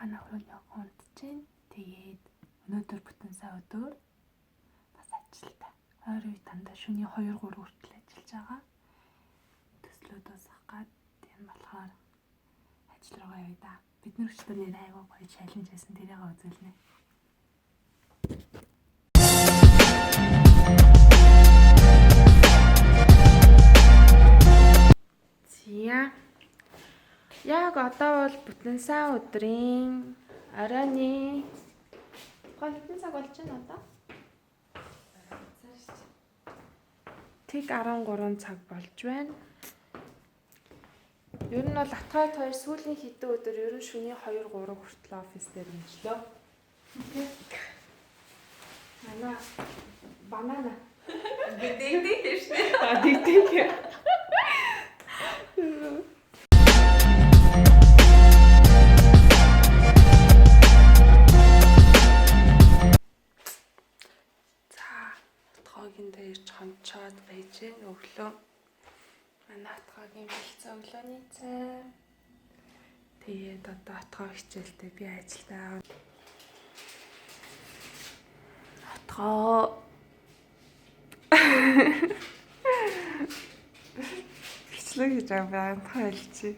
Манай өрөөний унтж байна. Тэгээд өнөөдөр бүтэн сайн өдөр бас ажилтай. Ойр үе дандаа шөнийн 2 3 хүртэл ажиллаж байгаа. Төслөө дуусгах гад тийм болохоор ажил руугаа явъя да. Бид нар өчтөр нэр айгүй гоё challenge хийсэн, тэрийг үзүүлнэ. За. Яг одоо бол бүтэн сайн өдрийн оройн гол бүтэн цаг болж байна одоо. Тэг 13 цаг болж байна. Ер нь бол Атгайд хоёр сүүлийн хэдэн өдөр ер нь шөнийн 2 3 хүртэл офис дээр өмчлөө. Манай банана. Дэгдэг шүү дээ. А дэгдэг. За, Атгаагийн дээр чончоод байж гэн өглөө. Манай Атгаагийн бэлдсэн өглөөний цай. Тэгээд одоо Атгаа хичээлдээ, би ажилдаа. Атгаа хичлэг хийж байгаа юм байна. Тайлчи.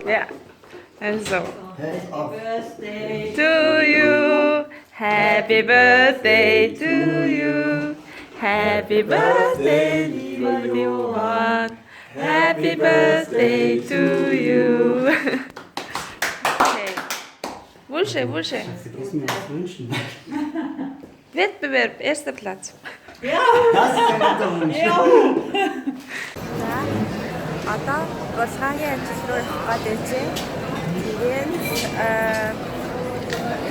Yeah. And so Birthday. To you. Happy birthday to you. Happy birthday, dear one. Happy birthday to you. Okay. Wünsche, Wünsche. Du musst mir was wünschen. Wettbewerb, erster Platz. Das ist ein guter Wunsch. За. Одоо булгаагийн ажил руу явах гээд байж байна. Тэгээд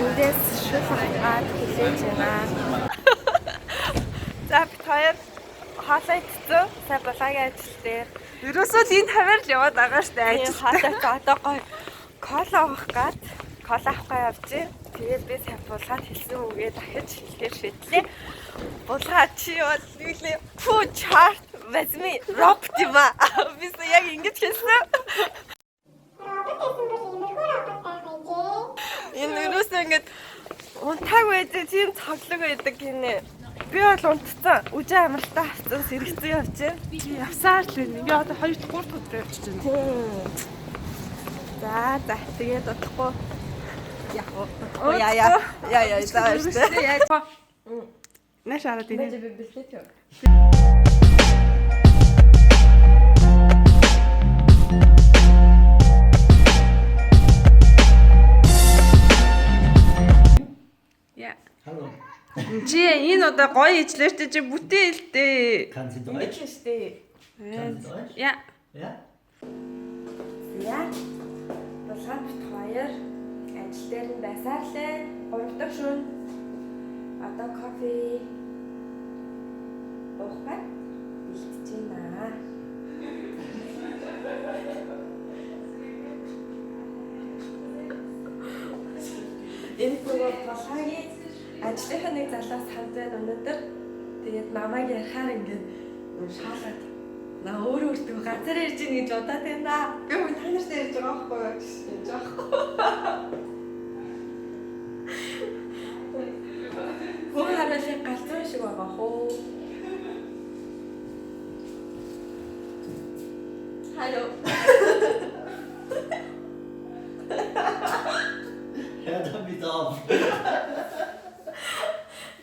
эндээс шүл авах гээд хүлээж байна. За, бид хоёр хоолой идсэн. Сая булгаагийн ажил дээр. Ерөөсөө л энэ хавар л яваад байгаа штэ ажил хоолой одоо гоё кола уух гээд, кола авах гээд явж байна. Тэгээд би сая булгаад хэлсэн үгээ дахиж хэлэхээр шийдлээ. Булгаа, чи бол юу лээ? Пүү, чарт возьми робот юм аа. Би сая яг ингэж хэлсэн. Робот гэсэн бол иймэрхүү робот байх байжээ. Энэ ерөөсөө ингэж унтааг байдаг, тийм цоглог байдаг гинэ. Би бол унтцсан. Үжи амралтаа авцсан, сэргэцэн явж байна. Явсаар л байна. Би одоо 2 3 дахь өдөр явчихж байна. Тийм. За, тэгээд удахгүй яг уу. Яа яа. Яа яа, за шүү дээ. Нааш хараад инээ. Би бэлдээ тийм. Яа. Hallo. Чи энэ удаа гоё ижлээ штэ, чи бүтээлтэй. Kann sie Deutsch? Шүү дээ. Kann sie Deutsch? Яа. Ja? За. Булгаан бит хоёр ажил дээр нь байсаар лээ. 3 дахь шөнө. Одоо кофе уух бай. Бэлтэж байна. Энэ нөгөө булгаагийн ажлынхаа нэг залуус хамт байна өнөөдөр. Тэгээд намайг ярихаар ингээд шаалаад наа өөр өөртөө газар ярьж ийн гэж бодоод байна. Би хүн та нартай ярьж байгаа байхгүй юу гэж байгаа. Хүн харуулыг галзуу шиг байгаа хөө. Hallo. Hör damit auf.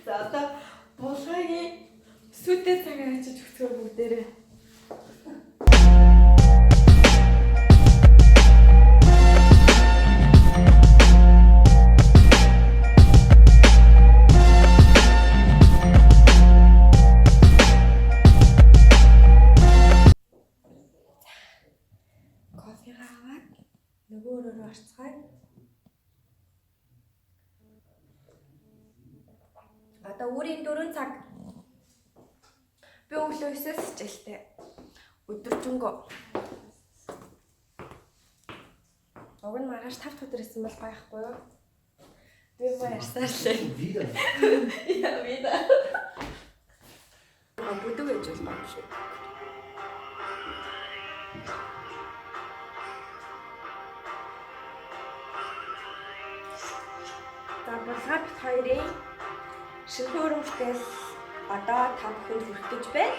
За, одоо булгаагийн сүйтэй цагаа очиж өгцгөө бүгдээрээ. Кофегаа аваад нөгөө өрөөрөө орцгоё. Одоо үүрийн 4 цаг. Би өглөө 9-өөс хичээлтэй. Өдөржингөө. Уг нь маргааш 5 дахь өдөр исэн бол гоё ахгүй юу? Би муу ярьсаар лээ. Wieder. Яа, би да. А бүдэг ээж бол гоё юм шиг. За булгаа бит хоёрын шинэхэн өрөм бүтээл одоо та бүхэнд хүрэх гэж байна.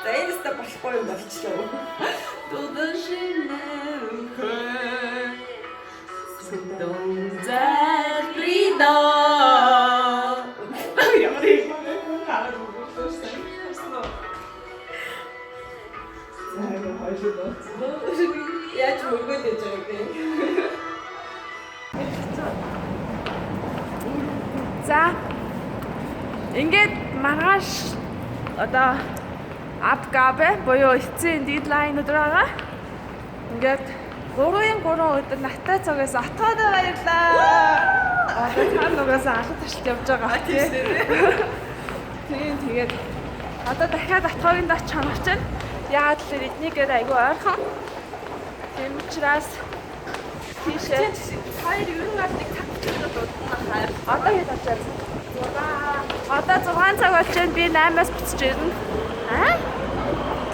За энэ өстө болохгүй юм болчихлоо. Яаж мөргөөд яж байгаа юм бэ? За. Ингээд маргааш одоо Abgabe буюу эцсийн дедлайн өдөр байгаа. Ингээд 3-ын 3 өдөр Натай цогоос отгоодоо баярлаа. Одоо та нугаас алга таршилт явж байгаа тийм. Тийм тэгээд одоо дахиад отгоогийн даач чанарчин. Яагаад л эднийгээр айгүй ойрхон. Тийм учраас тийшээ Хоёр ер нь бол нэг цаг 30 дуудана хаа. Одоо хэд болж байна? 6. Одоо 6 цаг болж байна. Би 8-аас буцаж ирнэ. Аа?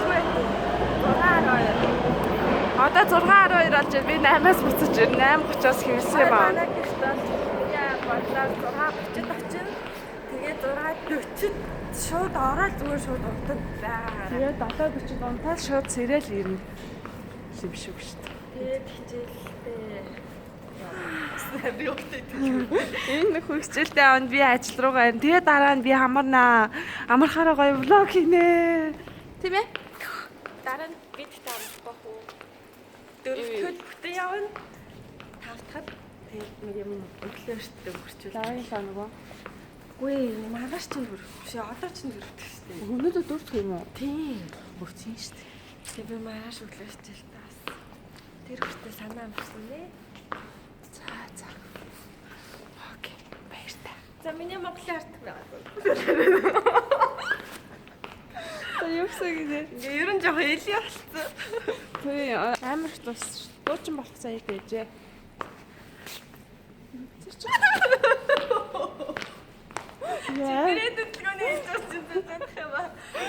6:12. Одоо 6:12 болж байна. Би 8-аас буцаж ирнэ. 8:30-аас хэвлэсэн юм аа. Манай гэрт бол яа бодлоо 6:30-д очино. Тэгээ 6:40-д шууд ороод зүгээр шууд унтана. За. Тэгээд 7:40 унтаад шууд сэрэл ирнэ. Юм шиг шүү дээ. Тэгээд хичээлтэй. Би өгтөө. Энэ нөх хичээлтэй авна би ажил руугаа ирнэ. Тэгээ дараа нь би хамарнаа. Амархаараа гоё влог хийнэ. Тийм ээ? Дараа нь бид та амрахгүй хүү. Дөрөвдөхөд бүтэн явна. Тавтахад тэгээд нэг юм өглөө өртөө өнгөрчүүл. Дараагийн лоо нөгөө. Үгүй маргааш чинь дөрөв. Биш одоо чинь дөрөвдөх шүү дээ. Өнөөдөр дөрөвдөх юм уу? Тийм. Хөрцөн шүү дээ. Тэгээ би маргааш өглөө хичээлтэй бас. Тэр хүртэл санаа амарсан нэ. За за. Окей. Баяртай. За миний Монголын арт байгаа. За юу гэсэн гинэ? Ингээ ер нь жоохон элий болцсон. Тий, амар их тус дуучин болох сая гэжээ. Яа. Ирээдүйд төлгөөний хэлж болсон юм байна.